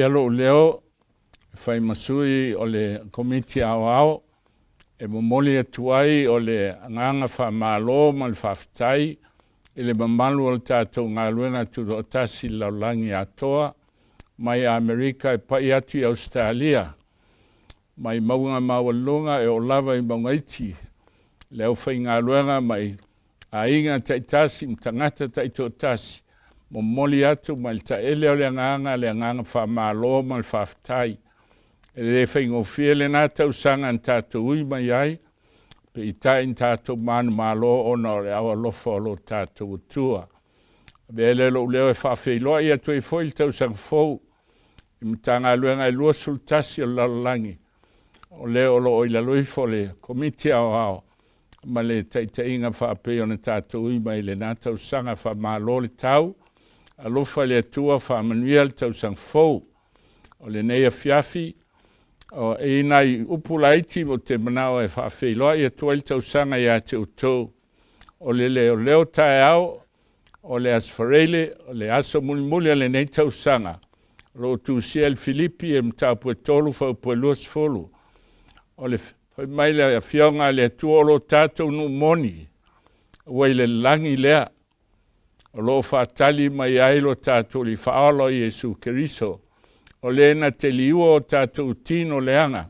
ia lou leo e fai ma sui o le Komiti Aoao e momoli atu ai o le agaga faamalo ma le faafetai i le mamalu o le tatou galuega tutoatasi i le lalolagi atoa, mai Amerika e pai atu i Ausetalia, mai mauga maualuluga e oo lava i mauga iti, le aufaigaluega mai aiga taitasi ma tagata taitoatasi, momoli atu mai le taele o le agaga le agaga faamalo ma le faafetai. E le faigofie lena tausaga na tatou ui mai ai, peitai na tatou manumalo ona o le aao alofa o lo tatou Atua. Avea lea o lou leo e faafeiloai atu ai foi le tausaga fou i Matagaluega e 21 o le lalolagi, o lea o lo o i lalo ifo o le Komiti Aoao ma le taitaiga faapei ona tatou ui mai i lena tausaga. Faamalo le tau, alofa le Atua faamanuia le tausaga fou. O lenei afiafi, e i ai nai upu laiti ou te manao e faafeiloai atu ai le tausaga ia te outou. O le leoleo taeao o le Aso Faraile, o le aso mulimuli o lenei tausaga, o lo o tusia i le Filipi e mataupu e 3 fuaiupu e 20. O le fai mai le Afioga a le Atua, o lo tatou nuu moni ua i le lagi lea, o lo o faatali mai ai lo tatou Alii Faaola o Iesu Keriso, o le na te liua o tatou tino leaga,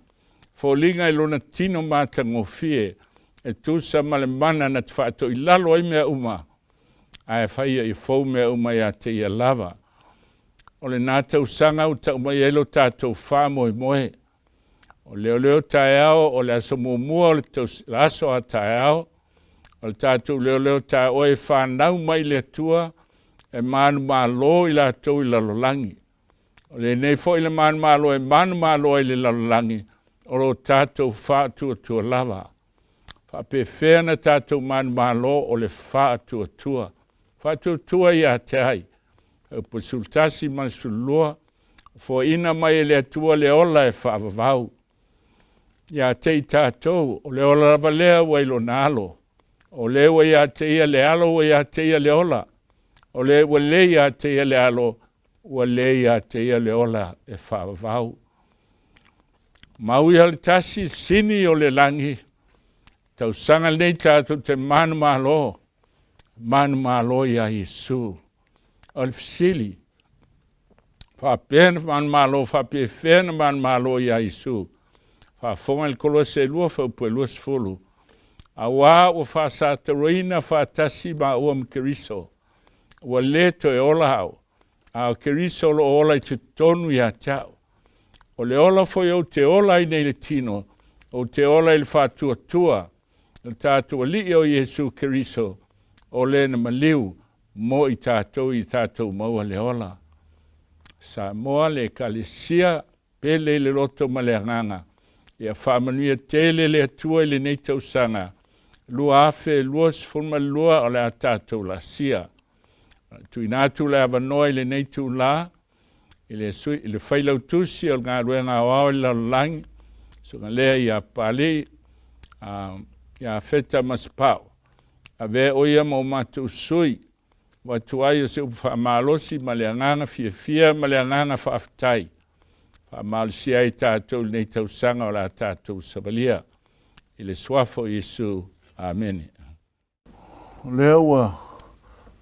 foliga i lona tino matagofie, e tusa ma le mana na te faatoilalo ai mea uma, ae faia ia fou mea uma ia te ia lava. O lena tausaga ua tau mai ai lo tatou faamoemoe. O leoleo taeao o le aso muamua o le aso a taeao, o le tatou leoleo taeao e fanau mai le Atua e manumalo i latou i lalolagi. O lenei foi le manumalo e manumalo ai i le lalolagi, o lo tatou faatuatua lava. Faapefea na tatou manumalo? O le faatuatua. Faatuatua ia te ai? Upu 11 ma le 12, foaiina mai e le Atua le ola e faavavau. Ia te i tatou, o le ola lava lea ua i lona alo. O le ua ia te ia le alo, ua ia te ia le ola. O le ua le ia te ia le alo, ua le ia te ia le ola e faavavau. Mau ia le tasi sini o le lagi, tausaga lenei tatou te manumalo, manumalo ia Iesu. O le fesili, faapea na manumalo, faapefea na manumalo ia Iesu? Faafofoga i le Kolose 2 fuaiupu e 20. Auā ua faasatauaina faatasi maua ma Keriso, ua le toe ola au, a o Keriso o lo o ola i totonu ia te au. O le ola foi ou te ola ai nei i le tino, ou te ola i le faatuatua i le tatou Alii o Iesu Keriso, o le na maliu mo i tatou i tatou maua le ola. Samoa le Ekalesia pele i le loto ma le agaga, ia faamanuia tele le Atua i lenei tausaga 2022 o le a tatou laasia. Tuuina atu le avanoa i lenei itula i le, sui, i le failautusi o le galuega aoao i le lalolagi, susuga lea ia Papalii, ia Feta Masepau. Avea o ia ma o matou sui, avatu ai o se upu faamalosi ma le agaga fiafia ma le agaga faafetai. Faamalosia ai tatou i lenei tausaga o le a tatou savalia. I le suafa o Iesu. Amene. O lea ua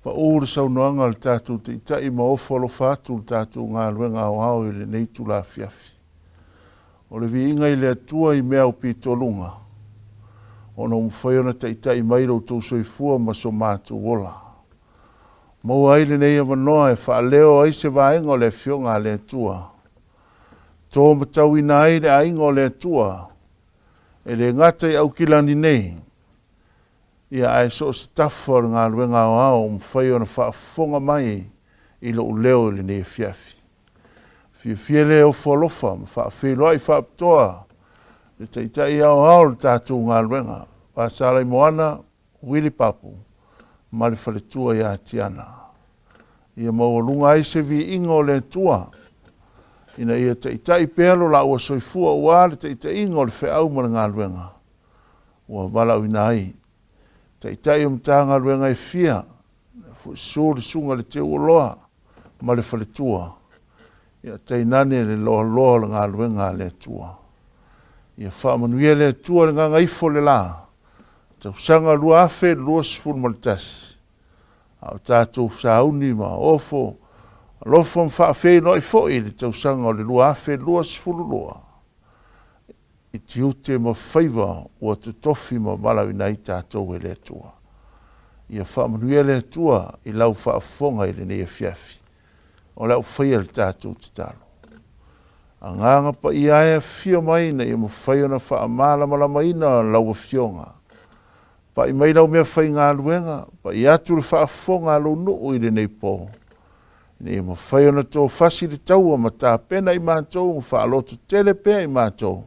pau le saunoaga a le tatou Taitai ma ofo alofa atu le tatou galuega aoao i lenei itula afiafi. O le viiga i le Atua i mea aupitoluga, ona ua mafai ona taitai mai lo outou soifua ma so matou ola. Maua ai lenei avanoa e faaleo ai se vaega o le Afioga a le Atua, to matauina ai le aiga o le Atua, e le gata i Aukilani nei, ia ae so o se tafa o le galuega aoao ua mafai ona faafofoga mai i lou leo i lenei afiafi. Fiafia le ofo alofa ma faafeiloai faapitoa le Taitai aoao o le tatou galuega, Pasalaimoana Willie Papu ma le faletua ia Tiana. Ia maualuga ai se viiga o le Atua ina ia taitai pea lo laua soifua aua le taitaiga o le feau ma le galuega ua valaauina ai Taitai o Matagaluega e fia, Susu le Susuga i le Teuoloa ma le faletua. Ia tainane le loaloa o le galuega a le Atua. Ia faamanuia le Atua i le gagaifo o le la, tausaga 2021, a o tatou sauni ma ofo alofa ma faafeiloai foi i le tausaga o le 2022 i tiute ma faiva ua totofi ma valaauina ai tatou e le Atua. Ia faamanuia le Atua i lau faafofoga i lenei afiafi. O le au faia le tatou tatalo. Agaga Paia e afifio mai ina ia mafai ona faamalamalamaina lau Afioga. Pai mai lau mea faigaluega, pai atu le faafofoga a lou nuu i lenei po, ina ia mafai ona tofasi le taua ma tapena i matou ma faalototele pea i matou,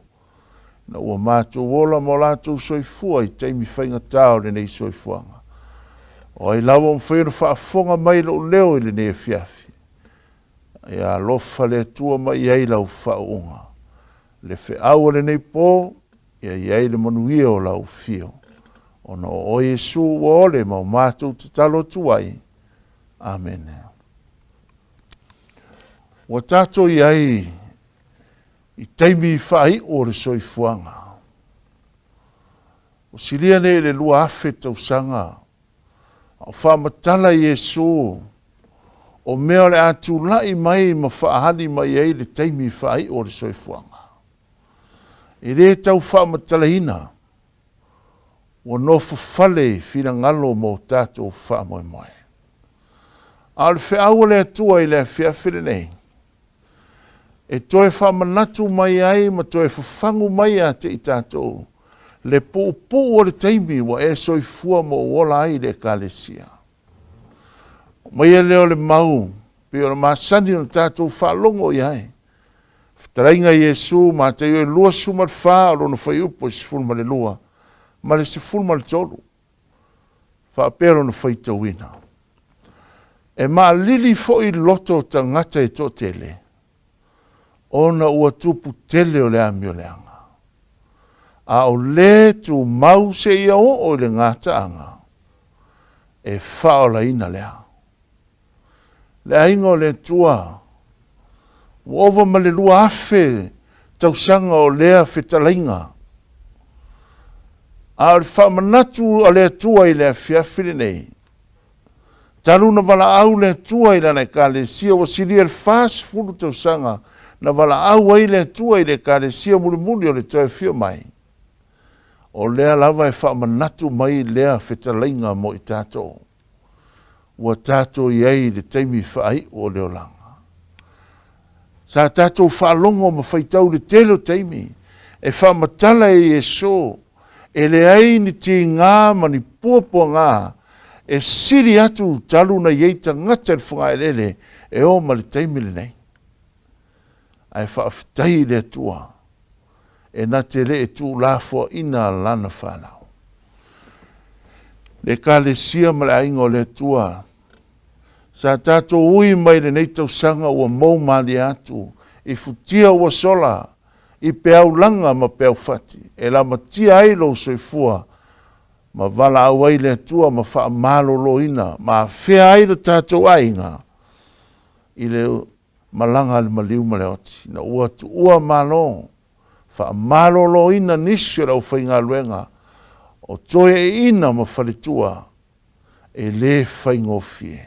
ina ua matou ola ma o latou soifua i taimi faigata o lenei soifuaga. O ai lava o mafai ona faafofoga mai i lou leo i lenei afiafi, Ia alofa le Atua ma i ai lau faauuga. Le feau o lenei po, ia i ai le manuia o lau afio. Ona o oe Iesu ua ole ma o matou tatalo atu ai. Amene. Ua tatou i ai i taimi faaiu o le soifuaga. Ua silia nei i le 2000 tausaga A o faamatala Iesu, o mea o le a tulai mai ma faaali mai ai le taimi faaiu o le soifuaga. E le tau faamatalaina, ua nofo fale i finagalo ma o tatou faamoemoe. A o le feau a le Atua i le afiafi lenei, e toe faamanatu mai ai ma toe fafagu mai ia te i tatou le puupuu o le taimi ua e soifua ma ou ola ai i le Ekalesia. Aumaia lea o le mau pei ona masani ona tatou faalogo i ai. Fetalaiga Iesu, Mataio e 24 o lona fuaiupu e 12 ma le 13. Faapea lona faitauina. E maalili foi loto o tagata e toatele, ona ua tupu tele o le amioleaga. A o le tumau seia oo i le gataaga, e faaolaina lea. Le aiga o le Atua, ua ova ma le 2000 tausaga o lea fetalaiga. A o le faamanatu a le Atua i le afiafi lenei, talu na valaau le Atua i lana Ekalesia, ua silia le 40 tausaga na valaau ai le Atua i le Ekalesia mulimuli o le toe afio mai. O lea lava e faamanatu mai lea fetalaiga mo i tatou. Ua tatou i ai i le taimi faaiu o le olaga. Sa tatou faalogo ma faitau i le tele o taimi e faamatala e Iesu e leai ni tiga ma ni puapuaga e sili atu talu na i ai tagata i le fogaeleele e oo mai le taimi lenei. Ae faafetai i le Atua e na te le tuulafoaina lana fanau. Le Ekalesia ma le aiga o le Atua, sa tatou ui mai lenei tausaga ua mou malie atu i futia ua sola, i peau laga ma peau fati, e lamatia ai lou soifua ma valaau ai le Atua ma faamaloloina ma afea ai lo tatou aiga i le malaga a le maliu ma le oti, ina ua tuua malo, faamaloloina nisi o le aufaigaluega o toeaiina ma faletua, e le faigofie.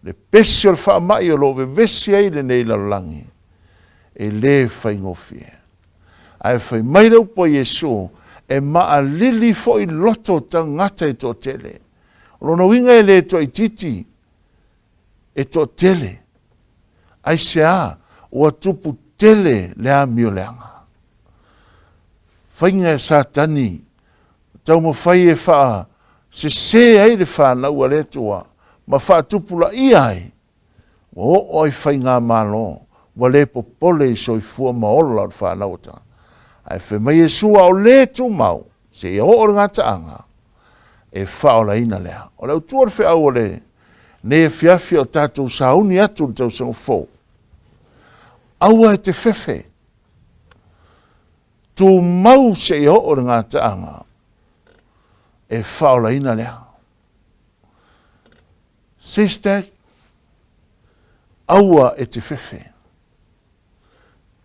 Le pesi o le faamai o lo o vevesi ai lenei lalolagi, e le faigofie. Ae fai mai le upu a Iesu, e maalili foi loto o tagata e toatele. O lona uiga e le toaitiiti, e toatele. Aisea? Ua tupu tele le amioleaga. Faiga e Satani taumafai e faasese ai le fanau a le Atua ma faatupulaia ai, ua oo ai faigamalo, ua le popole i soifua ma ola o le fanau a tagata. Ae fai mai Iesu, a o le tumau, seia oo i le gataaga, e faaolaina lea. O le autu o le feau o lenei afiafi o tatou sauni atu i le tausaga fou, aua e te fefe, tumau seia oo i le gataaga, e faaolaina lea. Sister, aua e te fefe.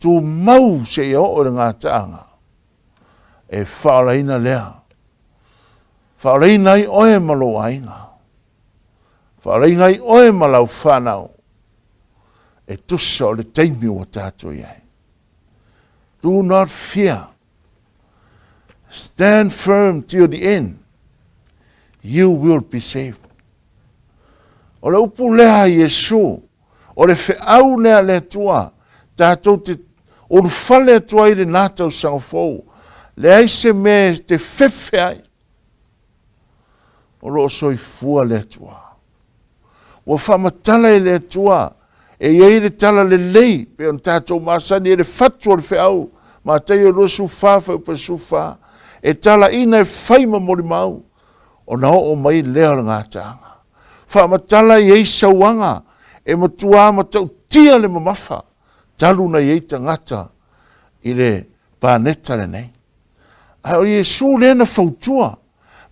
Tumau seia oo i le gataaga, e faaolaina lea. Faaolaina ai oe ma lou aiga. Faaolaina ai oe ma lau fanau. E tusa o le taimi ua tatou i ai. Do not fear. Stand firm till the end. You will be saved. O le upu lea a Iesu, o le feau lea a le Atua, tatou te ulufale atu ai i lena tausaga fou, leai se mea e te fefe ai. O lo o soifua le Atua. Ua faamatala e le Atua e i ai le tala lelei pei ona tatou masani ai le fatu o le feau, Mataio 24 fuaiupu 14, e talaina e fai ma molimau, ona oo mai lea o le gataaga. Faamatala e i ai sauaga e matua matautia le mamafa talu na i ai tagata i le paneta lenei. Ae o Iesu lea na fautua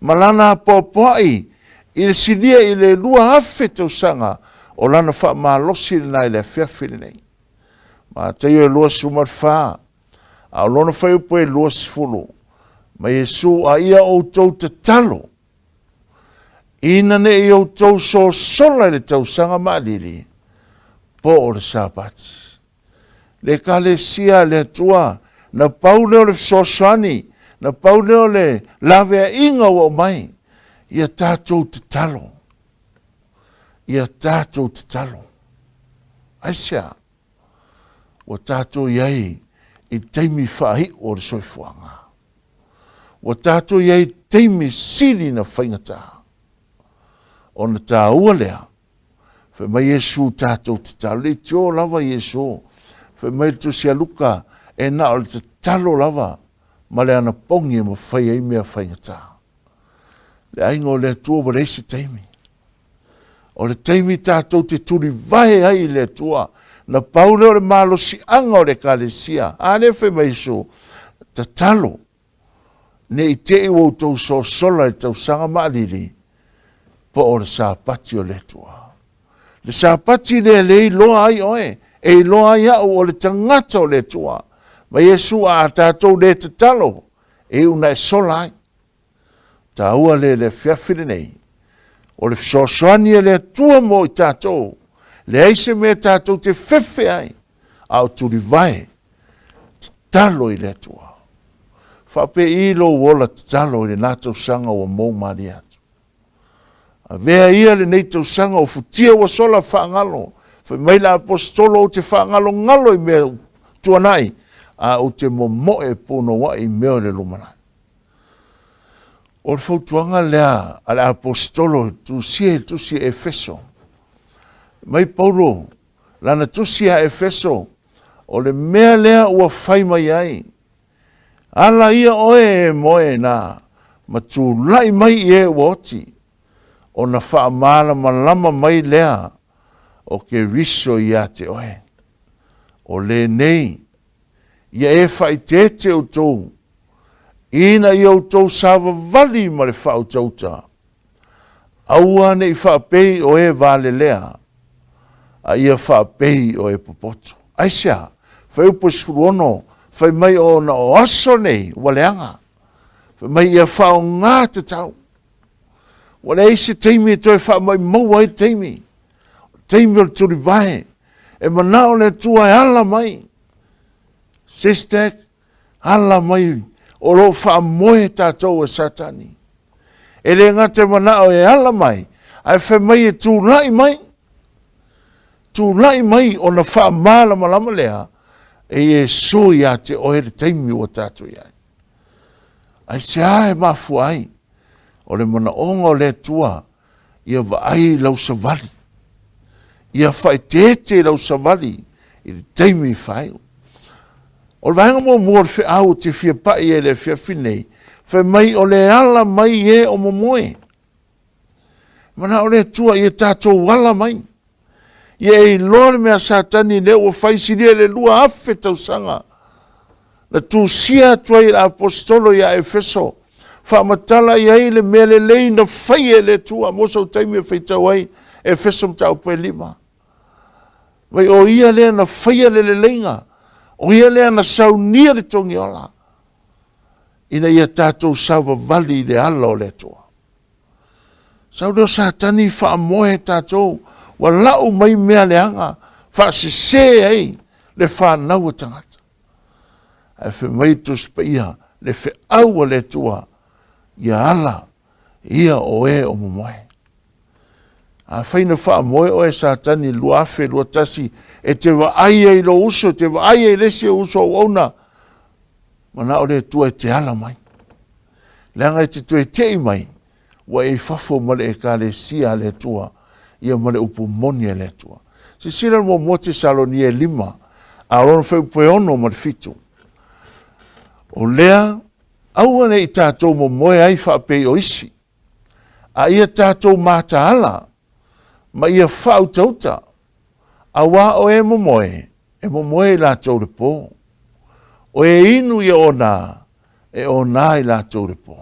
ma lana apoapoai i le silia i le 2000 tausaga o lana faamalosi lena i le afiafi lenei. Mataio e 24, a o lona fuaiupu e 20, ma Iesu, a ia outou tatalo, ina ne i outou sosola i le tausaga maalili, po o le Sapati. Le Ekalesia a le Atua, na pau lea o le fesoasoani, na pau lea o le laveaiga ua aumai, ia tatou tatalo, ia tatou tatalo. Aisea? Ua tatou i ai i taimi faaiu o le soifuaga. Ua tatou i ai i taimi sili na faigata. Ona taua lea, Fai mai Iesu tatou tatalo, leitio lava Iesu. Fai mai le Tusi a Luka, e na o le tatalo lava ma le anapogi e mafai ai mea faigata. Le aiga o le Atua ua leai se taimi. O le taimi tatou te tulivae ai i le Atua, na pau lea o le malosiaga o le Ekalesia. A lea fai mai Iesu, tatalo, Ne i te i ua outou sosola i le tausaga maalili, po o le Sapati o le Atua. Le Sapati lea le iloa ai oe, e iloa ai au o le tagata o le Atua. Ma Iesu a tatou le tatalo, e iu na e sola ai. Taua lea i le afiafi lenei, o le fesoasoani a le Atua mo i tatou, leai se mea tatou te fefe ai, a o tulivae tatalo i le Atua. Faapei lou ola tatalo i lena tausaga ua mou malie atu. Avea ia lenei tausaga o futia ua sola faagalo. Fai mai le aposetolo ou te faagalogalo i mea tuanai, a ou te momoe punouai i mea o le lumanai. O le fautuaga lea a le aposetolo tusia i le tusi a Efeso. Mai Paulo lana tusi a Efeso, o le mea lea ua fai mai ai, Ala ia oe e moe na, ma tulai mai i e ua oti, ona faamalamalama mai lea o Keriso ia te oe. O lenei, ia e faaeteete outou, ina ia outou savavali ma le faautauta, Aua ne i faapei o e valelea, a ia faapei o e popoto. Aisea? Fuaiupu 16, fai mai ona o aso nei ua leaga. Fai mai ia faaaoga tatau. Ua leai se taimi e toe faamaumauina ai le taimi. O le taimi o le tulivae. E manao le Atua e ala mai. Sister, ala mai o lo o faamoe tatou e Satani. E le gata e manao e ala mai, ae fai mai e tulai mai. Tulai mai ona faamalamalama lea e Iesu ia te oe le taimi ua tatou i ai. Aisea e mafua ai? O le manaoga o le Atua ia vaai i lau savali, ia faaeteete i lau savali i le taimi faaiu. O le vaega muamua o le feau ou te fia pai ai i le afiafi nei, fai mai o le ala mai e o momoe. Manao le Atua ia tatou ala mai. Ia e iloa le mea a Satani lea ua fai silia i le 2000 tausaga na tusia atu ai e le aposetolo ia Efeso, faamatala i ai le mea lelei na faia e le Atua mo sau taimi e faitau ai Efeso mataupu e 5. Mai o ia lea na faia le leleiga. O ia lea na saunia le togiola ina ia tatou savavali i le ala o le Atua. Sau lea o Satani faamoe tatou, ua lau mai mea leaga, faasese ai le fanau a tagata. Ae fai mai le Tusi Paia, le feau a le Atua, ia ala ia o e o momoe. Afai na faamoe oe e Satani i le 2021, e te vaai ai i lou uso, e te vaai ai i le isi uso auauna, manao le Atua e te ala mai. Leaga e te toe tei mai, ua e i fafo ma le ekalesia a le Atua, ia ma le upu moni a le Atua. Silasila le muamua Tesalonia e 5, a o lona fuaiupu e 6 ma le 7. O lea, aua ne i tatou momoe ai faapei o isi, a ia tatou mataala ma ia faautauta, auā o e momoe, e momoe i latou le pō. O e inu ia onā, e onā i latou le pō.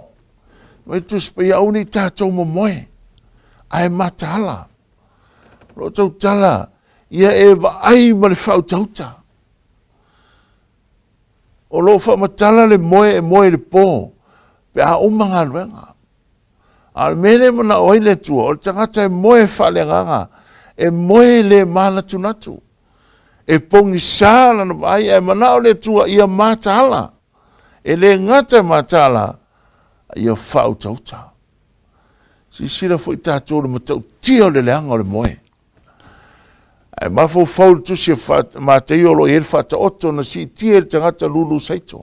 Mai le Tusi Paia, aua ne i tatou momoe, ae mataala. O lo tautala, ia e vaai ma le faautauta. O lo o faamatala le moe e moe i le pō pe a uma galuega. A o le mea lea e manao ai le Atua, o le tagata e moe faaleagaga, e moe le manatunatu, e pogisa lana vaai, ae manao le Atua ia mataala. E le gata e mataala, a ia faautauta. Silasila foi tatou i le matautia o le leaga o le moe. Ae mafaufau i le tusi a Mataio o lo o i ai le faataoto na siitia i le tagata lulu saito.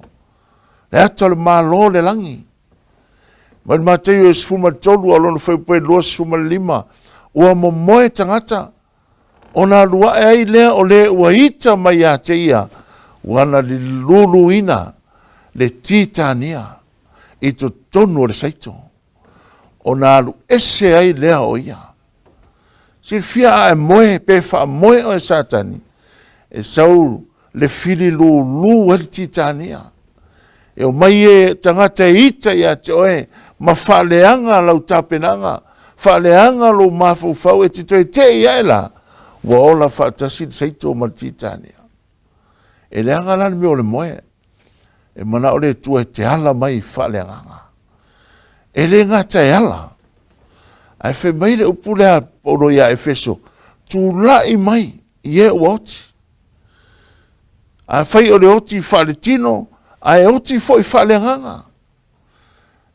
Le ata o le Malo o le lagi. Mai le Mataio e 13 a lona fuaiupu e 25, ua momoe tagata, ona alu ae ai lea o le ua ita mai ia te ia, ua na luluina le titania i totonu o le saito. ona alu ese ai lea o ia. Silafia a e moe pe faamoe oe Satani, e sau le fili lulu ai le titania. E omai e tagata e ita ia te oe ma faaleaga lau tapenaga, faaleaga lou mafaufau e te toe tei ae la, ua ola faatasi le saito ma le titania. E leaga la le mea o le moe. E manao le Atua e te ala mai faaleagaga. E le gata e ala, ae fai mai le upu lea a Paulo ia Efeso, tulai mai i e ua oti. Afai o le oti faaletino, ae oti foi faaleagaga.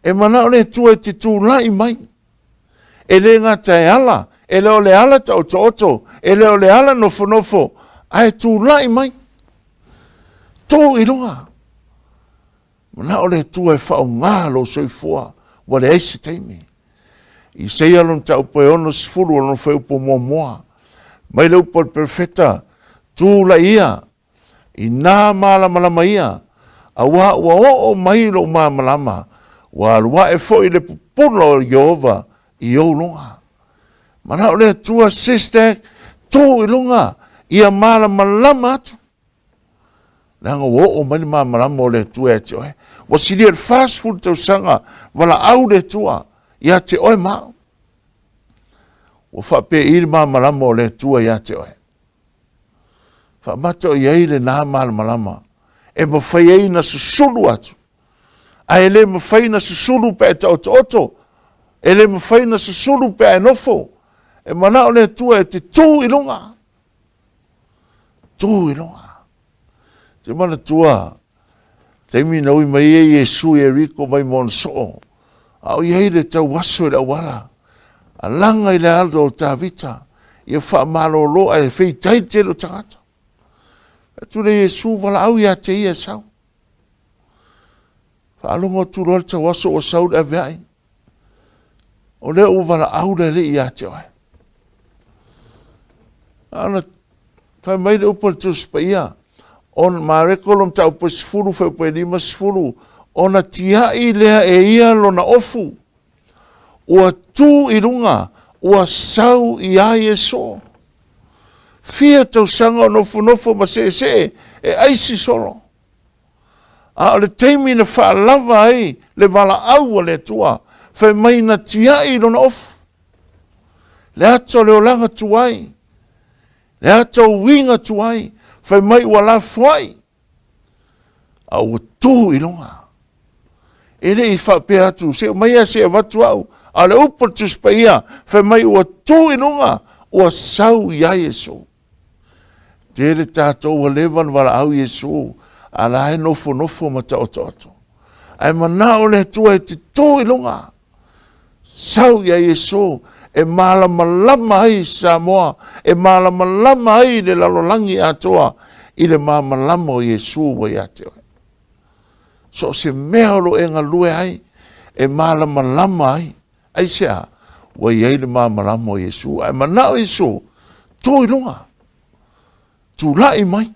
E manao le Atua e te tulai mai. E le gata e ala, e le o le ala taotooto, e le o le ala nofonofo, ae tulai mai. Tū i luga. Manao le Atua e faaaoga lou soifua, ua leai se taimi. Isaia lona mataupu e 60 o lona fuaiupu muamua. Mai le upu a le perofeta, tulai ia, inā malamalama ia, auā ua oo mai lou malamalama, ua alu ae foi le pupula o Ieova i ou luga. Manao le Atua, sister, tū i luga, ia malamalama atu. Leaga ua oo mai le malamalama o le Atua ia te oe. Ua silia le 40 tausaga valaau le Atua ia te oe ma au. Ua faapei le malamalama o le Atua ia te oe. Faamata o i ai lena malamalama e mafai ai na susulu atu. Ae le mafai na susulu pe a e taotooto, e le mafai na susulu pe a e nofo. E manao le Atua e te tū i luga. Tū i luga. Te manatua, taimi na ui mai ai Iesu i Eriko mai ma ona soo, a o i ai le tauaso i le auala, a laga i le alo o Tavita, ia faamalolo ae feitai le tele o tagata. Atu le Iesu valaau ia te ia e sau. Faalogo atu loa le tauaso ua sau le aveai. O lea ua valaau le Alii ia te oe. A ona fai mai le upu a le Tusi Paia, on Mareko lona mataupu e 10 fuaiupu e 50, ona tiai lea e ia lona ofu, ua tu i luga, ua sau iā Iesu. Fia tausaga o nofonofo ma seesee e aisi solo. A o le taimi na faalava ai le valaau a le Atua, fai mai na tiai lona ofu. Le ata o le olaga tuai, le ata o uiga tuai, fai mai ua lafoai. A ua tu i luga. E le i faapea atu, se mai a se avatu au, a o le upu a le Tusi Paia, fai mai ua tu i luga, ua sau i ai Iesu. Tele tatou ua leva ona valaau Iesu, a la e nofonofo ma taotaoto. Ae manao le Atua e te tu i luga, sau ia Iesu e malamalama ai Samoa, e malamalama ai le lalolagi atoa i le malamalama o Iesu ua ia te oe. So o se mea o lo o e galue ai, e malamalama ai. Aisea? Ua i ai le malamalama o Iesu. Ae manao Iesu, tu i luga, tulai mai,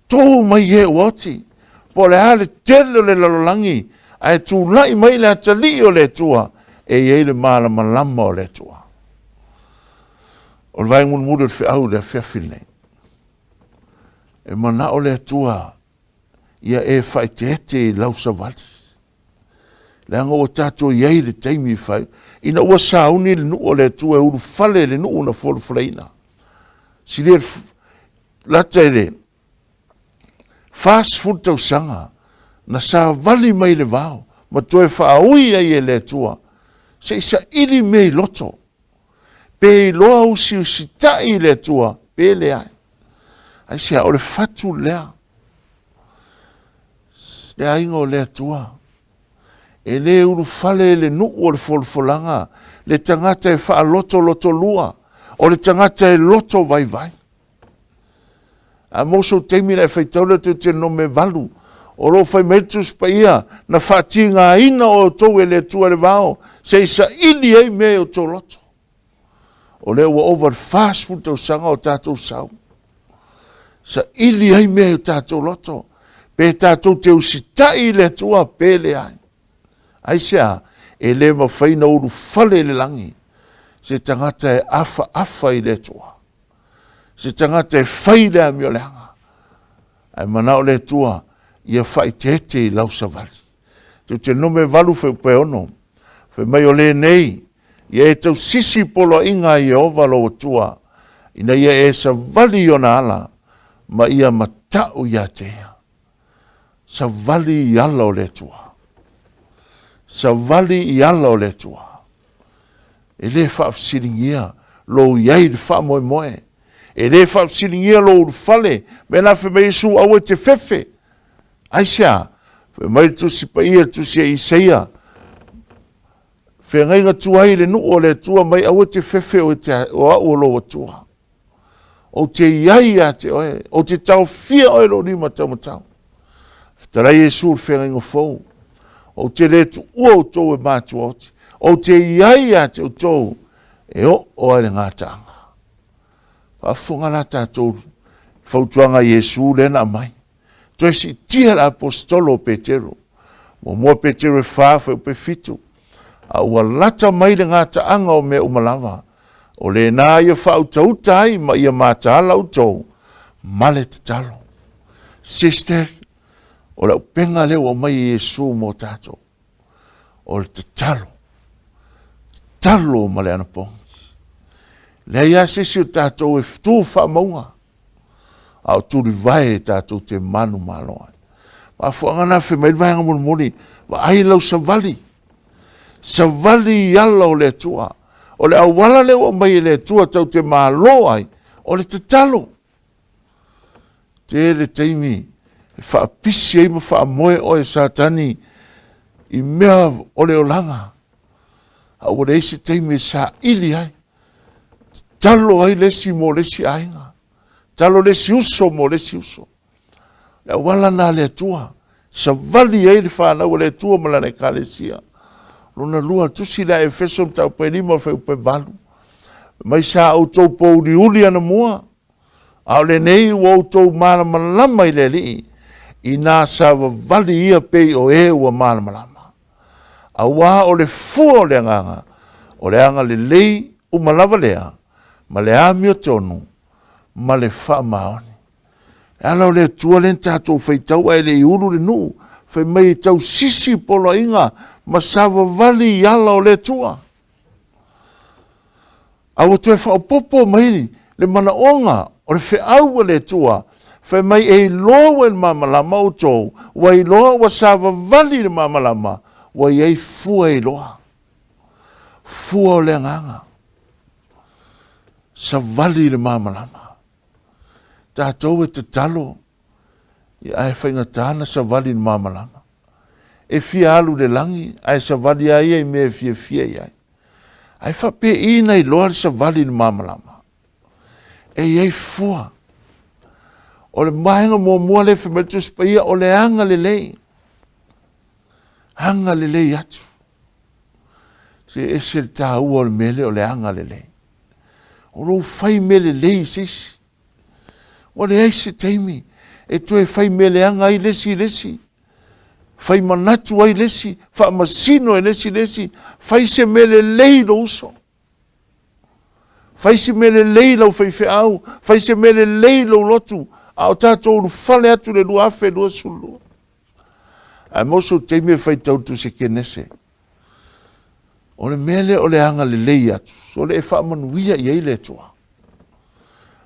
tu mai e ua oti. Po o le a le tele o le lalolagi, ae tulai mai le atalii o le Atua, e i ai le malamalama o le Atua. O le vaega mulimuli o le feau i le afiafi lenei. E manao le Atua ia e faaeteete i lau savali. Leaga ua tatou i ai i le taimi fai, ina ua sauni le nuu o le Atua e ulufale le nuu na folafolaina. Silia lata i le 40 tausaga na savali mai le vao ma toe faaui ai e le Atua se i saili mea i loto. Pe iloa usiusitai i le Atua, pe leai. Aisea, o le fatu lea. Le aiga o le Atua. E le ulufale le nuu o le folafolaga, le tagata e faalotolotolua, o le tagata e loto vaivai. A mo sou taimi na e faitau lea Deuteronome 8, o lo o fai mai le Tusi Paia, na faatigaina outou e le Atua i le vao, se i saili ai mea i outou loto. O lea ua ova le 40 tausaga o tatou sau. Saili ai mea i o tatou loto. Pe tatou te usitai i le Atua, pe leai. Aisea? E le mafai ona ulufale i le lagi se tagata e afaafa i le Atua. Se tagata e fai le amioleaga. Ae manao le Atua ia faaeteete i lau savali. Deuteronome 8 fuaiupu e 6. Fai mai o lenei, ia e tausisi i poloaiga a Ieova lou Atua, ina ia e savali i ona ala, ma ia mata'u ia te ia. Savali i ala o le Atua. Savali i ala o le Atua. E le faafesiligia lou i ai i le faamoemoe. E le faafesiligia lou ulufale. Mea la fai mai Iesu, aua e te fefe. Aisea? Fai mai le Tusi Paia, le Tusi a Isaia, feagaiga tuai i le nuu o le Atua mai aua e te fefe o, te, o au o lou Atua. Ou te i ai ia te oe, ou te taofia oe lou lima taumatau. Fetalai Iesu le feagaiga fou, ou te le tuua outou e matuaoti, ou te i ai ia te outou e oo ai le gataaga. Faafofoga la tatou fautuaga a Iesu lea na aumai. Toe siitia le aposetolo o Petero. Muamua Petero e 4, fuaiupu e 7. A ua lata mai le gataaga o mea uma lava, o lena ia faautauta ai ma ia mataala outou ma le tatalo. Sister, o le auupega lea ua aumai e Iesu mo tatou, o le tatalo. Tatalo ma le anapogi. Leai lava se isi o tatou e tu faamauga, a o tulivae e tatou te manumalo ai. Mafuaaga na fai mai le vaega mulimuli, vaai lau savali, savali i ala o le Atua. O le auala lea ua aumai e le Atua tau te malo ai, o le tatalo. Tele taimi e faapisi ai ma faamoe oe Satani i mea o le olaga, a ua leai se taimi e saili ai. Tatalo ai le isi mo le isi aiga. Tatalo le isi uso mo le isi uso. Le auala na le Atua, savali ai le fanau a le Atua ma lana ekalesia. Lona lua, tusi le a Efeso mataupu e 5 fuaiupu e 8. Mai sa outou pouliuli anamua, a o lenei ua outou malamalama i le Alii, inā savavali ia pei o e ua malamalama. Auā o le fua o le agaga, o le agalelei uma lava lea, ma le amiotonu, ma le faamaoni. Le ala o le Atua lea na tatou faitau ae le i ulu le nuu, fai mai e tausisi poloaiga ma savavali i ala o le Atua. A ua toe faaopoopo mai le manaoga o le feau a le Atua, Fai mai e iloa ua i le malamalama outou, ua iloa ua savavali i le malamalama, ua i ai fua iloa. Fua o le agaga. Savali i le malamalama. Tatou e tatalo, ae faigata na savali i le malamalama. E fia alu i le lagi, ae savali lava ia i mea e fiafia i ai. Ae faapei na iloa le savali i le malamalama? E i ai fua. O le vaega muamua lea e fai mai le Tusi Paia, o le agalelei. Agalelei atu. Se ese le taua o le mea lea o le agalelei. O lou fai mea lelei i se isi. Ua leai se taimi e toe fai mea leaga ai le isi i le isi, fai manatu ai le isi, faamasino e le isi le isi, fai se mea lelei i lou uso. Fai se mea lelei i lau faifeau, fai se mea lelei i lou lotu, a o tatou ulufale atu i le 2022. Ae mo sou taimi e faitau Tusi Kenese. O le mea lea o le agalelei atu, so le e faamanuia i ai le Atua.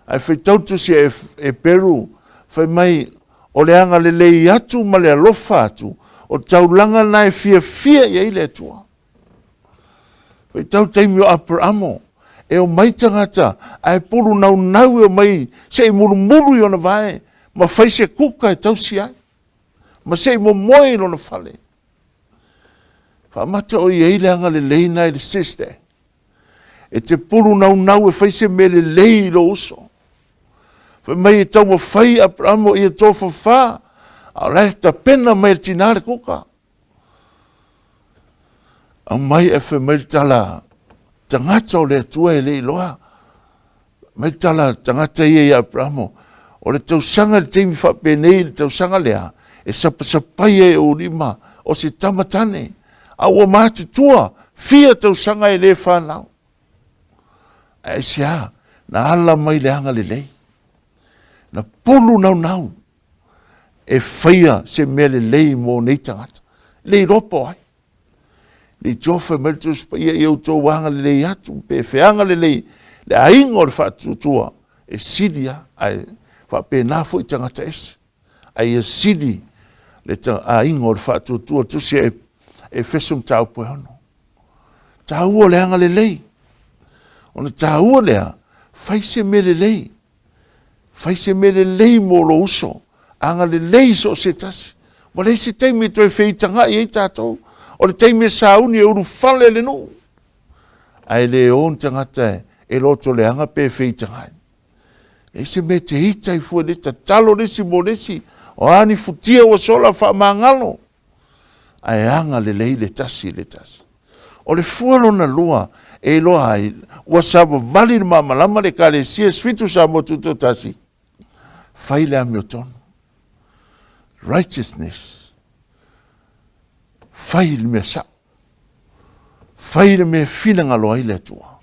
Ae faitau Tusi e, e Peru, fai mai, o le agalelei atu ma le alofa atu, o taulaga na e fiafia i ai le Atua. Faitau taimi o Aperamo, e omai tagata ae pulu naunau e omai se i mulumulu i ona vae ma fai se kuka e tausi ai ma se i momoe i lona fale. Faamata o i ai le agalelei na i le sister. E te pulu naunau e fai se mea lelei i lou uso. Fai mai e taumafai Aperamo ia tofafa, a o la e tapena mai e le tina le kuka. Aumai ae fai mai le tala tagata o le Atua e le iloa. Mai le tala tagata ia ia Aperamo, o le tausaga i le taimi faapenei i le tausaga lea, e sapasapai ai e ou lima o se tama tane, a ua matutua fia tausaga e le fanau. Ae aisea? Na ala mai le agalelei, na pulu naunau e faia se mea lelei mo nei tagata. Le iloa po o ai. Le itio fai mai le Tusi Paia ia outou agalelei atu, pe feagalelei le aiga o le faatuatua, e sili lava, ae faapena foi tagata ese. Ae ia sili le aiga o le faatuatua, Tusi a Efeso mataupu e 6. Taua o le agalelei. Ona taua lea, fai se mea lelei. Fai se mea lelei mo lou uso. Agalelei i so o se tasi. Ua leai se taimi e toe feitagai ai tatou. O le taimi e sauni e ulufale le nuu. Ae le o ni tagata e lotoleaga pe feitagai. Leai se mea e te ita ai fua i le isi, tatalo le isi mo le isi. O a ni futia ua sola faamagalo. Ae agalelei le tasi i le tasi. O le fua lona lua e iloa ai ua savavali le malamalama le Ekalesia Sifitu Samoa Tutoatasi, fai le amiotonu. Righteousness. Fai le mea sao. Fai le mea e finagalo ai le Atua.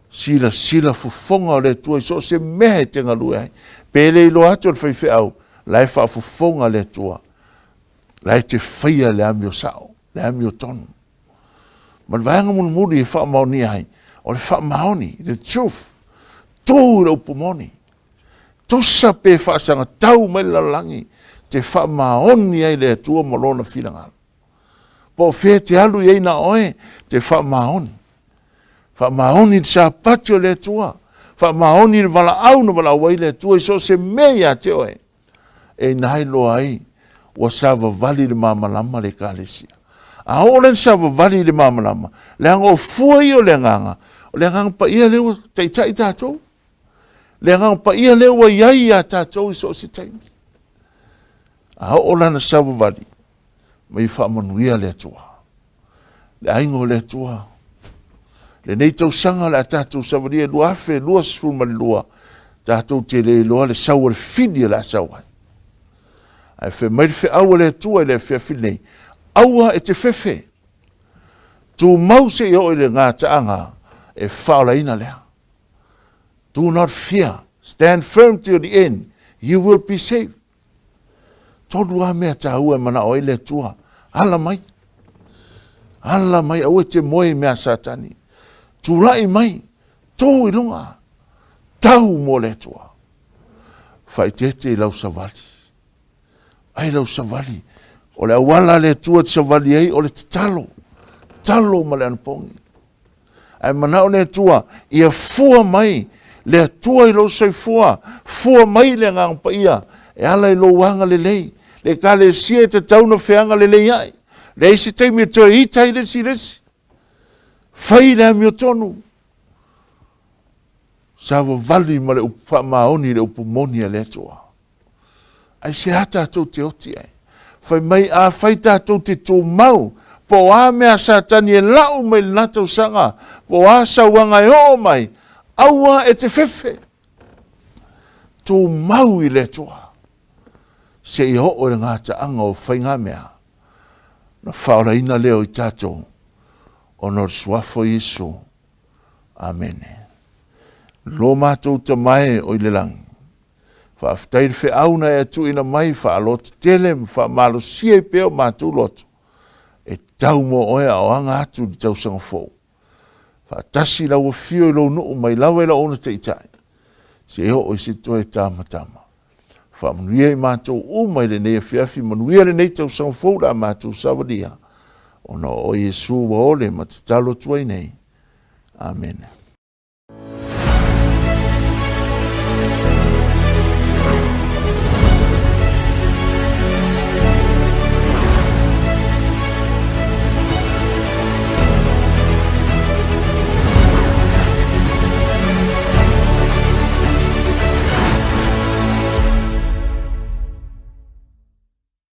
Silasila fofoga o le Atua i so o se mea e te galue ai. Pe le iloa atu e le faifeau, la e faafofoga le Atua. La e te faia le amio sao, le amio tonu. Ma le vaega mulimuli e faamaonia ai, o le faamaoni, the truth. Tu i le upu moni. Tusa pe faasagatau mai le lalolagi, te faamaoni ai le Atua ma Lona finagalo. Po o fea e te alu i ai na oe, te faamaoni. Faamaoni le Sapati o le Atua. Faamaoni le valaau na valaau ai le Atua i so o se mea ia te oe. E ina iloa ai ua savavali le malamalama le Ekalesia. A oo lea ina savavali i le malamalama, leaga o fua ia o le Agaga, o le Agaga Paia lea ua taitai tatou. Le Agaga Paia lea ua i ai ia tatou i so o se taimi. A oo lana savavali, ma ia faamanuia le Atua. Le aiga o le Atua, lenei tausaga o le a tatou savalia 2022, tatou te le iloa le sau o le fili o le a sau ai. Ae fai mai le feau a le Atua i le afiafi nei, aua e te fefe, tumau se i oo i le gataaga e faaolaina lea. Do not fear, stand firm till the end, you will be saved. Tolu lava mea taua e manao ai le Atua. Ala mai. Ala mai, aua e te moe i mea a Satani. Tulai mai, tū i luga, tau mo le Atua. Faaeteete i lau savali. Ai lau savali. O le auala a le Atua e te savali ai o le tatalo. Talo ma le anapogi. Ae manao le Atua ia fua mai le Atua i lou soifua, fua mai le Agaga Paia e ala i lou agalelei. Le Ekalesia e tatau ona feagalelei ai. Leai se taimi e toe ita ai le isi i le isi. Fai le amiotonu. Savavali ma le upu faamaoni i le upu moni a le Atua. Aisea tatou te oti ai? Fai mai, afai tatou te tumau, po o a mea a Satani e lau mai lena tausaga, po o a sauaga e oo mai, aua e te fefe. Tumau i le Atua, seia oo i le gataaga o faigamea, na faaolaina lea o i tatou, ona o le suafa o Iesu. Amene. Lo matou Tama e o i le lagi, Faafetai i le feau na e tuuina mai faalototele ma faamalosia ai pea o matou loto e tau mo oe a o aga atu i le tausaga fou. Faatasi lau afio i lou nuu mai lava i lau ona taitai, se oo i se toe tamatama. Faamanuia i matou uma i lenei afiafi, manuia lenei tausaga fou le a matou savalia, ona o Iesu ua ole ma tatalo atu ai nei. Amene.